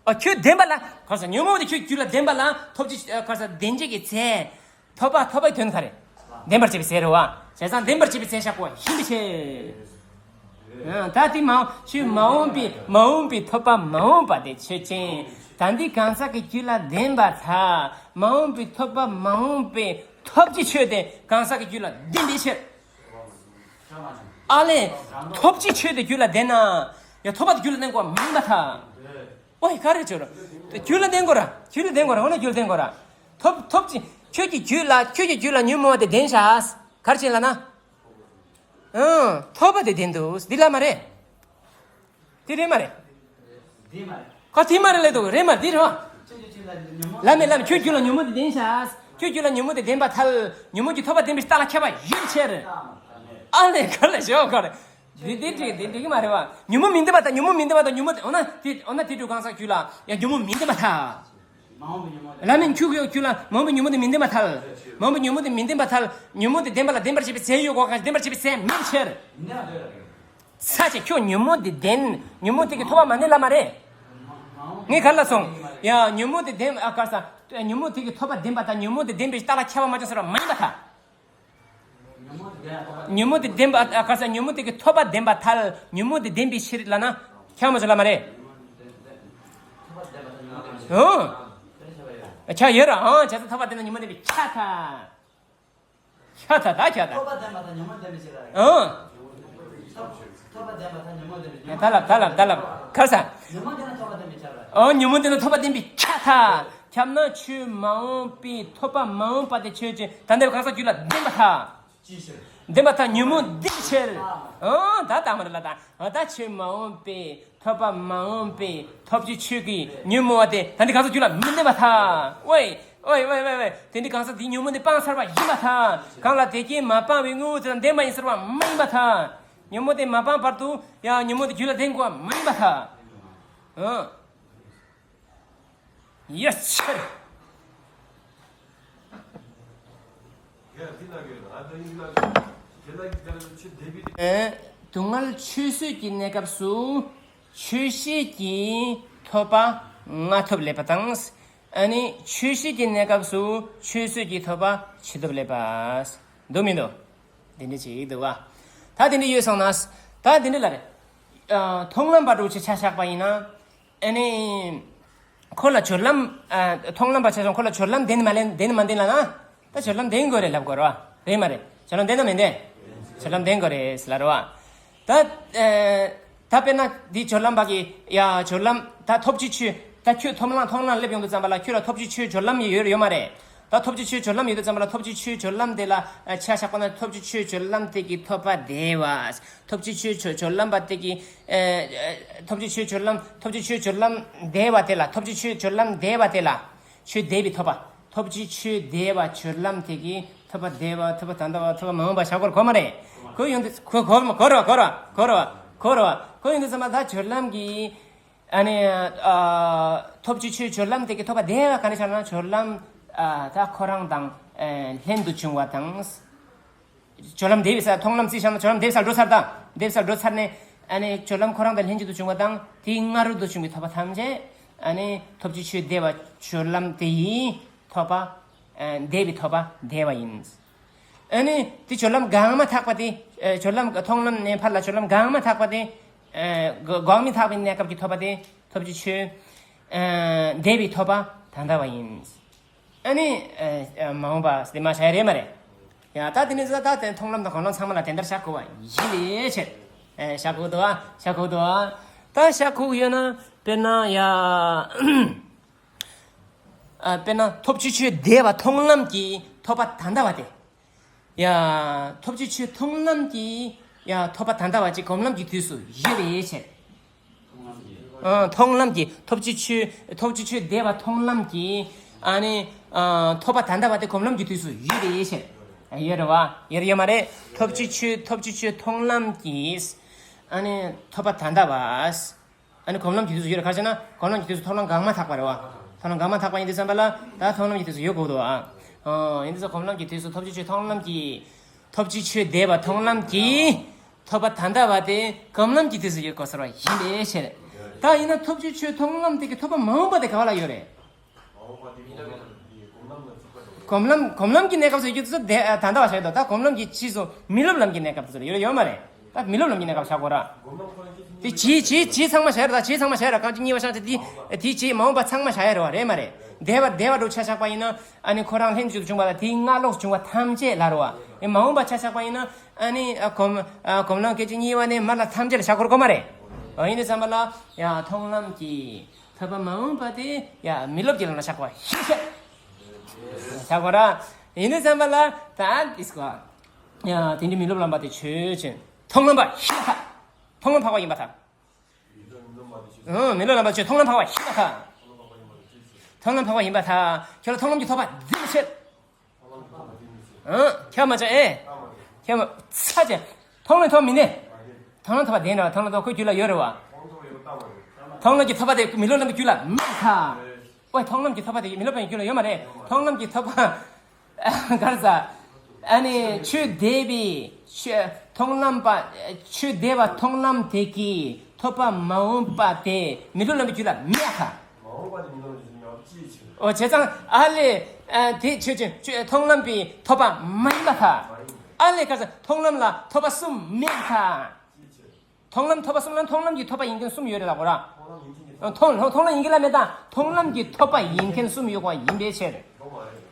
ཨ་ཁྱོད་ལྡན་པ་ལ་ག་རེ་ཟེར། ཉོན་མོངས་པ་དེ་ཁྱོད་རྒྱུད་ལ་ལྡན་པ་ལ་ཐོབ་བྱའི་ག་རེ་ཟེར། ལྡན་བྱེད་ཀྱི་ཚེ། ཐོབ་པ་ཐོབ་པའི་དོན་ག་རེ། ལྡན་པར་བྱེད་པའི་ཚེ་རེད་བ། བྱས་ཙང་ལྡན་པར་བྱེད་པའི་ཚེ་ཤ་གོ་ཤིན་ཏུ་ཆེ། ད་དེ་མ་འོངས་ཆོས་མ་འོངས་པའི་མ་འོངས་པའི་ཐོབ་པ་མ་འོངས་པ་དེ་ཆོས་ཅན། ད་འདི་གང་ཟག་གི་རྒྱུད་ལ་ལྡན་པར་ཐལ། མ་འོངས་པའི་ཐོབ་པ་མ་འོངས་པའི་ཐོབ་བྱའི་ཆོས་དེ་གང་ཟག་གི་རྒྱུད་ལ་ལྡན་པའི་ཕྱིར། ཨ་ལས། ཐོབ་བྱའི་ཆོས་དེ་རྒྱུད་ལ་ལྡན་ན། ཡང་ཐོབ་པ་དེ་རྒྱུད་ལ་ལྡན་དགོས་པ་མིན་པར་ཐལ། ཨོ་ཡ་ག་རེ་བྱོས་ར། རྒྱུད་ལ་ལྡན་དགོས་ར། རྒྱུད་ལ་ལྡན་དགོས་ར། འོ་ན་རྒྱུད་ལ་ལྡན་དགོས་ར། ཐོབ་ཐོབ་ཅིང་ཁྱོད་ཀྱི་རྒྱུད་ལ་ཁྱོད་ཀྱི་རྒྱུད་ལ་ཉོན་མོངས་པ་དེ་ལྡན་བཞག་ག་རེ་བྱེད་ལབ་ན། ཨང་། ཐོབ་པ་དེ་ལྡན་འདུག་འདི་ལ་མ་རེད། དེ་རེད་མ་རེད། ག་དེ་མ་རེད་ལབ་འདུག་རེད་མ་རེད་དེ་རེད་བ། ལ་མེད་ལ་མེད་ཁྱོད་རྒྱུད་ལ་ཉོན་མོངས་དེ་ལྡན་བཞག་ཁྱོད་རྒྱུད་ལ་ཉོན་མོངས་དེ་ལྡན་པར་ཐལ། ཉོན་མོངས་ཀྱི་ཐོབ་པ་ལྡན་པའི་རྟགས་ལ་ཁྱབ་པ་ཡོད་ཕྱིར། ཨ་ལས་ག་ལ་ཞོག་ག་རེད། འདི་འདི་འགྲིག་འདི་འགྲིག་གི་མ་རེད་བ། ཉོན་མོངས་མི་ལྡན་པ་དང་ཉོན་མོངས་མི་ལྡན་པ་དང་ཉོན་མོངས་དེ་འོ་ན་དེ་འོ་ན་དེ་འགྲོ་གང་ཟག་རྒྱུད་ལ་ཡང་ཉོན་མོངས་མི་ལྡན་པ་ཐལ། ལ་མེད་ཁྱོད་ཀྱི་རྒྱུད་ལ་མ་འོངས་པའི་ཉོན་མོངས་དེ་མི་ལྡན་པ་ཐལ། མ་འོངས་པའི་ཉོན་མོངས་དེ་མི་ལྡན་པ་ཐལ། ཉོན་མོངས་དེ་ལྡན་པ་ལ་ལྡན་པར་བྱེད་པའི་ཚེ་ཡོད་དགོས་གང་ཞིག་ལྡན་པར་བྱེད་པའི་ཚེ་མེད་ཕྱིར། ཚ་ཆེ་ཁྱོད་ཉོན་མོངས་དེ་ལྡན། ཉོན་མོངས་དེ་གི་ཐོབ་པ་མ་ལྡན་ལ་མ་རེད། ངས་ག་ལ་སོང་། ཡ་ཉོན་མོངས་དེ་ལྡན་ཨ་ག་ས། ཉོན་མོངས་དེ་གི་ཐོབ་པ་ལྡན་པ་དང་ཉོན་མོངས་དེ་ལྡན་པའི་རྟགས་ལ་ཁྱབ་པ་མ་བྱུང་ཟེར་བ་མ་ཡིན་པར་ཐལ། ཉོན་མོངས་དེ་ལྡན་པ་ཨ་ག་ས་ཉོན་མོངས་དེ་གི་ཐོབ་པ་ལྡན་པར་ཐལ། ཉོན་མོངས་དེ་ལྡན་པའི་ཕྱིར་ལབ་ན། ཁྱབ་མ་བྱུང་ལ་མ་རེད། ཨང་། ཁྱབ་ཡོད་ར་ཨང་བྱས་ཙང་ཐོབ་པ་ལྡན་ན་ཉོན་མོངས་ལྡན་པའི་ཁྱབ་ཐལ། ཁྱབ་ཐལ་ད་ཁྱབ་ཐལ། ཐོབ་པ་ལྡན་པ་དང་ཉོན་མོངས་ལྡན་པའི་ཕྱིར་ར། ཨང་། ཐོབ་ཐོབ་པ་ལྡན་པ་དང་ཉོན་མོངས་ལྡན་པའི་ད་ལབ་ད་ལབ་ད་ལབ་ག་རེ་ཟ། ཉོན་མོངས་ལྡན་ན་ཐོབ་པ་ལྡན་པའི་ཁྱབ་ར། ཨང་ཉོན་མོངས་ལྡན་ན་ཐོབ་པ་ལྡན་པའི་ཁྱབ་ཐལ། ཁྱབ་ན་ཆོས་མ་འོངས་པའི་ཐོབ་པ་མ་འོངས་པ་དེ་ཆོས་ཅན། ད་འདི་གང་ཟག་རྒྱུད་ལ་ལྡན་པར་ཐལ། ལྡན་པར་ཐལ། ཉོན་མོངས་ལྡན་ཕྱིར། ཨང་ད་ད་མ་རེད་ལ་ད། ཨ་ད་ཆོས་མ་འོངས་པའི་ཐོབ་པ་མ་འོངས་པའི་ཐོབ་བྱའི་ཆོས་ཀྱི་ཉོན་མོངས་པ་དེ་ད་འདི་གང་ཟག་རྒྱུད་ལ་མི་ལྡན་པར་ཐལ། ཝེ་ཝེ་ཝེ་ཝེ་དེ་འདི་གང་ཟག་འདིའི་ཉོན་མོངས་དེ་སྤངས་ཚར་བ་ཡིན་པར་ཐལ། གང་ལ་དེ་རྐྱེན་མ་སྤངས་པའི་དངོས་པོ་དེ་དང་ལྡན་པ་ཡིན་ཟེར་བ་མ་ཡིན་པར་ཐལ། ཉོན་མོངས་དེ་མ་སྤངས་བར་དུ་ཡང་ཉོན་མོངས་དེ་རྒྱུད་ལ་ལྡན་དགོས་པ་མ་ཡིན་པར་ཐལ། ཨང་། ཡ་ཕྱིར། སྡུག་བསྔལ་ཆོས་བཟོད་ཀྱི་གནས་སྐབས་སུ་ཆོས་ཤེས་ཀྱི་ཐོབ་པ་ལྔ་ཐོབ་ལེགས་པ་དང་། ཨ་ནི་ཆོས་ཤེས་ཀྱི་གནས་སྐབས་སུ་ཆོས་བཟོད་ཀྱི་ཐོབ་པ་བཞི་ཐོབ་ལེགས་པ། འདུག་མི་འདུག་དེ་འདྲ་ཅིག་འདུག་བ། ད་དེ་འདྲ་ཡོད་སོང་ན། ད་དེ་འདྲ་ལ་རེད། ཨ། མཐོང་ལམ་པ་འདྲ་བོ་ཅིག་ཆ་བཞག་པ་ཡིན་ན། ཨ་ནི། ཁོ་ལ་སྦྱོར་ལམ། ཨ། མཐོང་ལམ་པ་ཆ་བཞག་ཁོ་ལ་སྦྱོར་ལམ་ལྡན་མ་ལྡན་ལྡན་མ་ལྡན་ལབ་ན། ད་སྦྱོར་ལམ་ལྡན་དགོས་རེད་ལབ་དགོས་རེད་བ། རེད་མ་རེད། སྦྱོར་ལམ་ལྡན་ན་མི་ལྡན། སྦྱོར་ལམ་ལྡན་དགོས་རེད་ལབ་རེད་བ། ད། ཨ། ད་དཔེར་ན་འདི་སྦྱོར་ལམ་པ་གི་ཡ་སྦྱོར་ལམ་ད་ཐོབ་བྱའི་ཆོས་ད་ཁྱོད་མཐོང་ལམ་མཐོང་ལམ་སླེབས་ཡོང་དུས་ཙམ་པ་ལ་ཁྱོད་ལ་ཐོབ་བྱའི་ཆོས་སྦྱོར་ལམ་ཡོད་ཡོད་མ་རེད། ད་ཐོབ་བྱའི་ཆོས་སྦྱོར་ལམ་ཡོད་དུས་ཙམ་པ་ལ་ཐོབ་བྱའི་ཆོས་སྦྱོར་ལམ་དེ་ལ་ཨ་ཆ་བཞག་པ་ན་ཐོབ་བྱའི་ཆོས་སྦྱོར་ལམ་དེ་གི་ཐོབ་པ་འདས་པ། ཐོབ་བྱའི་ཆོས་ཆོས་སྦྱོར་ལམ་པ་དེ་གི་ཨ་ཨ་ཐོབ་བྱའི་ཆོས་སྦྱོར་ལམ་ཐོབ་བྱའི་ཆོས་སྦྱོར་ལམ་འདས་པ་དེ་ལ་ཐོབ་བྱའི་ཆོས་སྦྱོར་ལམ་འདས་པ་དེ་ལ་ཆོས་འདས་པའི་ཐོབ་པ། ཐོབ་བྱའི་ཆོས་འདས་པ་སྦྱོར་ལམ་དེ་གི་ཐོབ་པ་འདས་པ་ཐོབ་པ་ད་ལྟ་བ་ཐོབ་པ་མ་འོངས་པ་བཞག་དགོས་གོ་མ་རེད། གོ་ཡོང་དུས་གོ་གོ་གོ་རེད་བ་གོ་རེད་བ་གོ་རེད་བ་གོ་རེད་བ་གོ་ཡོང་དུས་ཙམ་པ་ད་སྦྱོར་ལམ་གི་ཨ་ནི། ཨ། ཐོབ་བྱའི་ཆོས་སྦྱོར་ལམ་དེ་གི་ཐོབ་པ་འདས་པ་ག་ནས་ཆགས་ན་སྦྱོར་ལམ། ཨ། ད་ཁོ་རང་དང་། ཨ། ལྷན་དུ་བྱུང་བ་དང་། སྦྱོར་ལམ་འདས་པའི་ས་མཐོང་ལམ་རྩིས་བཞག་ན་སྦྱོར་ལམ་འདས་པའི་སར་འགྲོ་ཚར་དང་འདས་པའི་སར་འགྲོ་ཚར་ནས་ཨ་ནི་སྦྱོར་ལམ་ཁོ་རང་དང་ལྷན་ཅིག་ཏུ་བྱུང་བ་དང་དེའི་སྔ་རོལ་དུ་བྱུང་བའི་ཐོབ་པ་ཐམས་ཅད་ཨ་ནི་ཐོབ་བྱའི་ཆོས་འདས་པ་སྦྱོར་ལམ་དེ་ཡི་ཐོབ་པ། ཨ། འདས་པའི་ཐོབ་པ་འདས་པ་ཡིན། ཨ་ནི་དེ་སྦྱོར་ལམ་འགགས་མ་ཐག་པ་དེ། ཨ། སྦྱོར་ལམ་མཐོང་ལམ་ནས་ཕར་ལ་སྦྱོར་ལམ་འགགས་མ་ཐག་པ་དེ། ཨ། འགགས་མི་ཐག་པའི་གནས་སྐབས་ཀྱི་ཐོབ་པ་དེ་ཐོབ་བྱའི་ཆོས། ཨ། འདས་པའི་ཐོབ་པ་ད་ལྟ་བ་ཡིན། ཨ་ནི། ཨ། མ་འོངས་པ་དེ་མ་བྱ་ཡ་རེད་མ་རེད། ཡང་ད་དེ་ནས་ད་དེ་མཐོང་ལམ་དང་སྒོམ་ལམ་ཚང་མ་ལ་དེ་འདྲ་བཞག་དགོས་པ་ཡིན་པའི་ཕྱིར། ཨ། བཞག་དགོས་འདུག་ཨ། བཞག་དགོས་འདུག་ཨ། ད་བཞག་དགོས་ཡོད་ན་དཔེར་ན་ཡ། ཨ། དཔེར་ན་ཐོབ་བྱའི་ཆོས་འདས་པ་མཐོང་ལམ་གྱི་ཐོབ་པ་ད་ལྟ་བ་དེ། ཡ། ཐོབ་བྱའི་ཆོས་མཐོང་ལམ་གྱི་ཡ་ཐོབ་པ་ད་ལྟ་བ་ཅིག་སྒོམ་ལམ་གྱི་དུས་སུ་ཡོད་པའི་ཕྱིར། ཨ། མཐོང་ལམ་གྱི་ཐོབ་བྱའི་ཆོས་ཐོབ་བྱའི་ཆོས་འདས་པ་མཐོང་ལམ་གྱི་ཨ་ནི། ཨ། ཐོབ་པ་ད་ལྟ་བ་དེ་སྒོམ་ལམ་གྱི་དུས་སུ་ཡོད་པའི་ཕྱིར། ཡོད་རེད་བ། ཡོད་རེད་ཡོད་མ་རེད། ཐོབ་བྱའི་ཆོས་ཐོབ་བྱའི་ཆོས་མཐོང་ལམ་གྱི་ཨ་ནི་ཐོབ་པ་ད་ལྟ་བ། ཨ་ནི་སྒོམ་ལམ་གྱི་དུས་སུ་ཡོད་རེད། ག་རེ་ཟེར་ན་སྒོམ་ལམ་གྱི་དུས་སུ་མཐོང་ལམ་འགགས་མ་ཐག་པ་རེད་བ། མཐོང་ལམ་འགགས་མ་ཐག་པ་ཡིན་དུས་ཙམ་པ་ལ་ད་མཐོང་ལམ་གྱི་དུས་སུ་ཡོད་དགོས་འདུག་ཨ། ཨོ། ཡིན་དུས་ཙམ་སྒོམ་ལམ་གྱི་དུས་སུ་ཐོབ་བྱའི་ཆོས་མཐོང་ལམ་གྱི། ཐོབ་བྱའི་ཆོས་འདས་པ་མཐོང་ལམ་གྱི། ཐོབ་པ་ད་ལྟ་བ་དེ་སྒོམ་ལམ་གྱི་དུས་སུ་ཡོད་དགོས་ཟེར་བ་ཡིན་པའི་ཕྱིར། ད་ཡིན་ན་ཐོབ་བྱའི་ཆོས་མཐོང་ལམ་དེ་གི་ཐོབ་པ་མ་འོངས་པ་དེ་ག་བ་ལ་ཡོད་རེད། སྒོམ་ལམ་གོམས་ལམ་གྱི་གནས་སྐབས་སུ་ཡོད་རྒྱུ་དེ་ཚོ་དེ་ད་ལྟ་བ་བྱས་དོ། ད་སྒོམ་ལམ་གྱི་རྗེས་སུ་མི་སློབ་ལམ་གྱི་གནས་སྐབས་དེ་ཚོ་ཡོད་ཡོད་མ་རེད། ད་མི་སློབ་ལམ་གྱི་གནས་སྐབས་བྱ་དགོས་ར། དེ་རྗེས་རྗེས་རྗེས་ཚང་མ་བྱ་ཡ་ར། ད་རྗེས་ཚང་མ་བྱ་ཡ་ར། རྐང་གཅིག་གཉིས་པ་ཤང་ཆ་དེ་དེ་རྗེས་མ་འོངས་པ་ཚང་མ་བྱ་ཡ་ར་བ་རེད་མ་རེད། འདས་པ་འདས་པ་འགྲོ་ཆ་བཞག་པ་ཡིན་ན་ཨ་ནི་ཁོ་རང་ལྷན་ཅིག་ཏུ་བྱུང་བ་དང་དེའི་སྔ་ལོགས་བྱུང་བ་ཐམས་ཅད་ལ་ར་བ། ཨེ་མ་འོངས་པ་ཆ་བཞག་པ་ཡིན་ན་ཨ་ནི་ཨ་གོམས་ཨ་གོམས་ལམ་སྐད་ཅིག་གཉིས་པ་ནས་མར་ལ་ཐམས་ཅད་ལ་བཞག་དགོས་ར་གོ་མ་རེད། ཨ་ཡིན་དུས་ཙམ་པ་ལ་ཡ་མཐོང་ལམ་གྱི། ཐོབ་པ་མ་འོངས་པ་དེ་ཡ་མི་སློབ་ཀྱི་ལམ་ལ་བཞག་པ་ཤེས་བྱ། བཞག་པ་ར། ཡིན་དུས་ཙམ་པ་ལ་ད་འདི་སྐོར། ཡ་དེ་འདྲའི་མི་སློབ་ལམ་པ་དེ་ཆོས་ཅན། མཐོང་ལམ་པ་ཤེས་པ་ཐལ། མཐོང་ལམ་འཕགས་པ་ཡིན་པ་ཐལ། ཨང་། མི་སློབ་ལམ་པ་ཆོས་མཐོང་ལམ་འཕགས་པ་ཤེས་པ་ཐལ། མཐོང་ལམ་འཕགས་པ་ཡིན་པ་ཐལ། ཁྱོད་ལ་མཐོང་ལམ་གྱི་ཐོབ་པ་འདི་ཆེ། ཨང་། ཁྱབ་མ་བྱ་ཨེ། ཁྱབ་མ་ཚ་ཅན། མཐོང་ལམ་ཐོབ་མི་ནས། མཐོང་ལམ་ཐོབ་པ་བདེན་ར། མཐོང་ལམ་ཐོབ་ཁོའི་རྒྱུད་ལ་ཡོད་རེད་བ། མཐོང་ལམ་གྱི་ཐོབ་པ་དེ་མི་སློབ་ལམ་པའི་རྒྱུད་ལ་མེད་ཁ། ཨོའི་མཐོང་ལམ་གྱི་ཐོབ་པ་དེ་མི་སློབ་པའི་རྒྱུད་ལ་ཡོད་མ་རེད། མཐོང་ལམ་གྱི་ཐོབ་པ། ག་རེ་ཟ། ཨ་ནི་ཆོས་འདས་པའི་ཆོས་མཐོང་ལམ་པ་ཆོས་འདས་པ་མཐོང་ལམ་དེ་གི་ཐོབ་པ་མ་འོངས་པ་དེ་མི་སློབ་ལམ་པའི་རྒྱུད་ལ་མེད་ཁ། མ་འོངས་པ་དེ་མི་སློབ་ལམ་པའི་རྒྱུད་ལ་མེད་པ་ཅིའི་ཕྱིར། ཨོ་བྱས་ཙང་ཨ་ལས། ཨ་དེ་ཆོས་ཅན་ཆོས་མཐོང་ལམ་པའི་ཐོབ་པ་མ་ཡིན་པ་ཁ། ཨ་ལས་ག་རེ་ཟ། མཐོང་ལམ་ལ་ཐོབ་པ་གསུམ་མེད་ཁ། མཐོང་ལམ་ཐོབ་པ་གསུམ་ལ་མཐོང་ལམ་གྱི་ཐོབ་པ་ཡིན་མཁན་གསུམ་ཡོད་རེད་ལབ་དགོས་ར། མཐོང་ལམ་མཐོང་ལམ་ཡིན་མཁན་ལ་མེད་ད། མཐོང་ལམ་གྱི་ཐོབ་པ་ཡིན་མཁན་གསུམ་ཡོད་དགོས་ཡིན་པའི་ཕྱིར།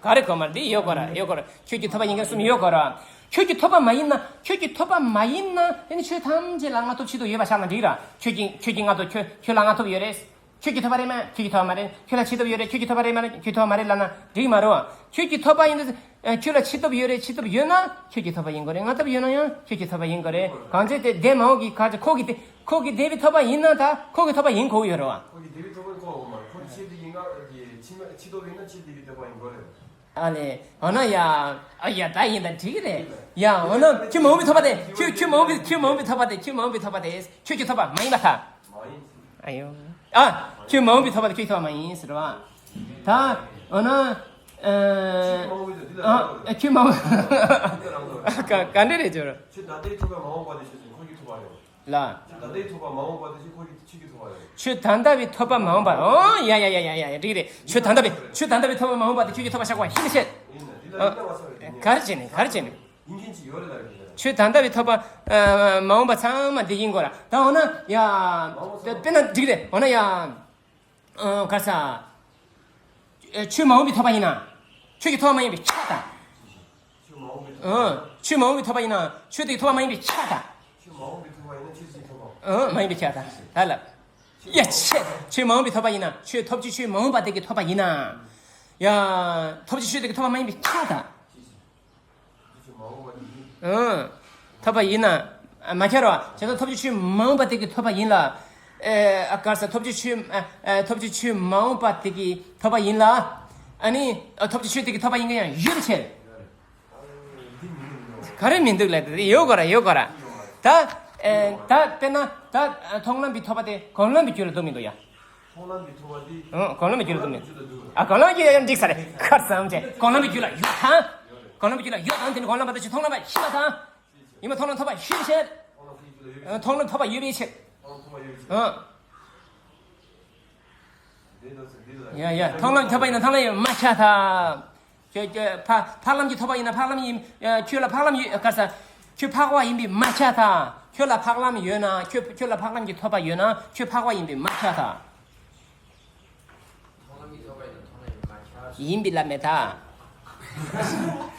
ག་རེ་གོ་མ་རེད། འདི་ཡོད་དགོས་ར་ཡོད་དགོས་ར། ཁྱོད་ཀྱི་ཐོབ་པ་ཡིན་མཁན་གསུམ་ཡོད་དགོས་ར། ཁྱོད་ཀྱི་ཐོབ་པ་མ་ཡིན་ན་ཁྱོད་ཀྱི་ཐོབ་པ་མ་ཡིན་ན་དེ་ནི་ཆོས་ཐམས་ཅད་ལ་སྔ་ཐོབ་ཕྱི་ཐོབ་ཡོད་པ་ཆགས་ན་འགྲིག་ར། ཁྱོད་ཀྱི་ཁྱོད་ཀྱི་སྔ་ཐོབ་ཁྱོད་ཁྱོད་ལ་སྔ་ཐོབ་ཡོད་རེད། ཁྱོད་ཀྱི་ཐོབ་པ་རེད་མ་ཁྱོད་ཀྱི་ཐོབ་པ་མ་རེད། ཁྱོད་ལ་ཕྱི་ཐོབ་ཡོད་རེད། ཁྱོད་ཀྱི་ཐོབ་པ་རེད་མ་རེད། ཁྱོད་ཐོབ་པ་མ་རེད་ལབ་ན་འགྲིག་མ་རེད་བ། ཁྱོད་ཀྱི་ཐོབ་པ་ཡིན་དུས། ཨ། ཁྱོད་ལ་ཕྱི་ཐོབ་ཡོད་རེད། ཕྱི་ཐོབ་ཡོད་ན་ཁྱོད་ཀྱི་ཐོབ་པ་ཡིན་དགོས་རེད། སྔ་ཐོབ་ཡོད་ན་ཡང་ཁྱོད་ཀྱི་ཐོབ་པ་ཡིན་དགོས་རེད། གང་བྱས་ཏེ་འདས་མ་འོངས་ཀྱི་ག་ཅི་ཁོ་གི་དེ་ཁོ་གི་འདས་པའི་ཐོབ་པ་ཡིན་ན་ད་ཁོ་གི་ཐོབ་པ་ཡིན་དགོས་ཡོད་རེད་བ། ཁོ་གི་འདས་པའི་ཐོབ་པ་ཁོ་འོང་མ་ཁོ་ཕྱི་དེ་ཡིན་ན་ཕྱི་མ་ཕྱི་ཐོབ་ཡིན་ན་ཕྱི་དེ་གི་ཐོབ་པ་ཡིན་དགོས་རེད། ཨ་ལས། འོ་ན་ཡ། ཨ་ཡ་ད་ཡིན་ད་འགྲིག་གི་རེད། ཡ་འོ་ན་ཁྱོད་མ་འོངས་པའི་ཐོབ་པ་དེ་ཁྱོད་ཁྱོད་མ་འོངས་པའི་ཁྱོད་མ་འོངས་པའི་ཐོབ་པ་དེ་ཁྱོད་མ་འོངས་པའི་ཐོབ་པ་དེ་ཁྱོད་ཀྱི་ཐོབ་པ་མ་ཡིན་པ་ད། ཨ་ཡོ། ཨ། ཁྱོད་མ་འོངས་པའི་ཐོབ་པ་དེ་ཁྱོད་ཀྱི་ཐོབ་པ་མ་ཡིན་ཟེར་བ། ད། འོ་ན། ཨ། ཨ། ཁྱོད་མ་འོངས། ག་ག་འདྲ་རེད་ཅོར། ཁྱོད་ད་ལྟའི་ཐོབ་པ་མ་འོངས་པ་དེ་ཤེས་ཟིན་ཁོ་གི་ཐོབ་པ་རེད། ལ། ཁྱོད་ད་ལྟའི་ཐོབ་པ་མ་འོངས་པ་དེ་ཤེས་ཁོ་གི་ཁྱོད་ཀྱི་ཐོབ་པ་རེད། ཁྱོད་ད་ལྟ་བའི་ཐོབ་པ་མ་འོངས་པ། ཨོ་ཡ་ཡ་ཡ་ཡ་ཡ་འགྲིག་རེད། ཁྱོད་ད་ལྟ་བའི་ཁྱོད་ད་ལྟ་བའི་ཐོབ་པ་མ་འོངས་པ་དེ་ཁྱོད་ཀྱི་ཐོབ་པ་ཆགས་པ་ཤེས་མི་ཤེས། ཡིན་ན་འདི་ལ་ཡིན་ན་མ་ཆགས་རེད། ག་རེ་བྱས་ནས་ག་རེ་བྱས་ནས། ཡིན་མཁན་ཅིག་ཡོད་རེད་ལབ་ཀྱི་རེད། ཆོས་ད་ལྟ་བའི་ཐོབ་པ་ཨ་མ་འོངས་པ་ཚང་མ་འདི་ཡིན་དགོས་ར། ད་འོ་ན་ཡ། དཔེར་ན་འགྲིག་རེད། འོ་ན་ཡ། ཨ་ག་ས། ཨ་ཆོས་མ་འོངས་པའི་ཐོབ་པ་ཡིན་ན། ཆོས་ཀྱི་ཐོབ་པ་མ་ཡིན་པའི་ཆ་དང་། ཨ་ཆོས་མ་འོངས་པའི་ཐོབ་པ་ཡིན་ན་ཆོས་དེའི་ཐོབ་པ་མ་ཡིན་པའི་ཆ་དང་། ཨ་མ་ཡིན་པའི་ཆ་དང་། ད་ལབ། ཡ་ཆེ། ཆོས་མ་འོངས་པའི་ཐོབ་པ་ཡིན་ན། ཆོས་ཐོབ་བྱའི་ཆོས་མ་འོངས་པ་དེ་གི་ཐོབ་པ་ཡིན་ན། ཡ། ཐོབ་བྱའི་ཆོས་དེ་གི་ཐོབ་པ་མ་ཡིན་པའི་ཆ་དང་། ཨང་། ཐོབ་པ་ཡིན་ན། མ་ཁྱེར་བ། བྱས་ཙང་ཐོབ་བྱའི་ཆོས་མ་འོངས་པ་དེ་གི་ཐོབ་པ་ཡིན་ལ། ཨེ་ཨ་ག་ས་ཐོབ་བྱའི་ཆོས་ཨ་ཨ་ཐོབ་བྱའི་ཆོས་མ་འོངས་པ་དེ་གི་ཐོབ་པ་ཡིན་ལ། ཨ་ནི་ཨ་ཐོབ་བྱའི་ཆོས་དེ་གི་ཐོབ་པ་ཡིན་ག་ཡང་ཡོད་པའི་ཕྱིར། ག་རེ་མི་འདུག་ལབ་དེ་ཡོད་ག་ར་ཡོད་ག་ར། ད་ཨེ་ད་དཔེར་ན་ད་མཐོང་ལམ་གྱི་ཐོབ་པ་དེ་སྒོམ་ལམ་གྱི་རྒྱུད་ལ་འདུག་མི་འདུག་ཡ། མཐོང་ལམ་གྱི་ཐོབ་པ་དེ། ཨང་། སྒོམ་ལམ་གྱི་རྒྱུད་ལ་འདུག་མི་འདུག་ཨ་སྒོམ་ལམ་གྱི་ཡང་འགྲིག་ས་རེད། ཁར་སང་བྱས་སྒོམ་ལམ་གྱི་རྒྱུད་ལ་ཡོད་དང་། སྒོམ་ལམ་གྱི་རྒྱུད་ལ་ཡོད་དང་། དེ་ནི་སྒོམ་ལམ་པ་དེ་ཆོས་མཐོང་ལམ་པ་ཤེས་པ་དང་། ཡིན་པ་མཐོང་ལམ་ཐོབ་པ་ཤེས་བྱས། མཐོང་ལམ་ཐོབ་པ་ཡོད་པའི་ཕྱིར། ཨང་། ཡ་ཡ། མཐོང་ལམ་ཐོབ་པ་ཡིན་ན་མཐོང་ལམ་ཡོད་མ་ཆགས་ཐལ། ཁྱོད་ཁྱོད་འཕགས་འཕགས་ལམ་གྱི་ཐོབ་པ་ཡིན་ན་འཕགས་ལམ་ཡིན། ཁྱོད་ལ་འཕགས་ལམ་ཡོད་ག་ས། ཁྱོད་འཕགས་པ་ཡིན་པས་མ་ཆགས་ཐལ། ཁྱོད་ལ་འཕགས་ལམ་ཡོད་ན། ཁྱོད་ཁྱོད་ལ་འཕགས་ལམ་གྱི་ཐོབ་པ་ཡོད་ན་ཁྱོད་འཕགས་པ་ཡིན་པས་མ་ཆགས་ཐལ། ཡིན་པས་ལ་མེད་ཐལ།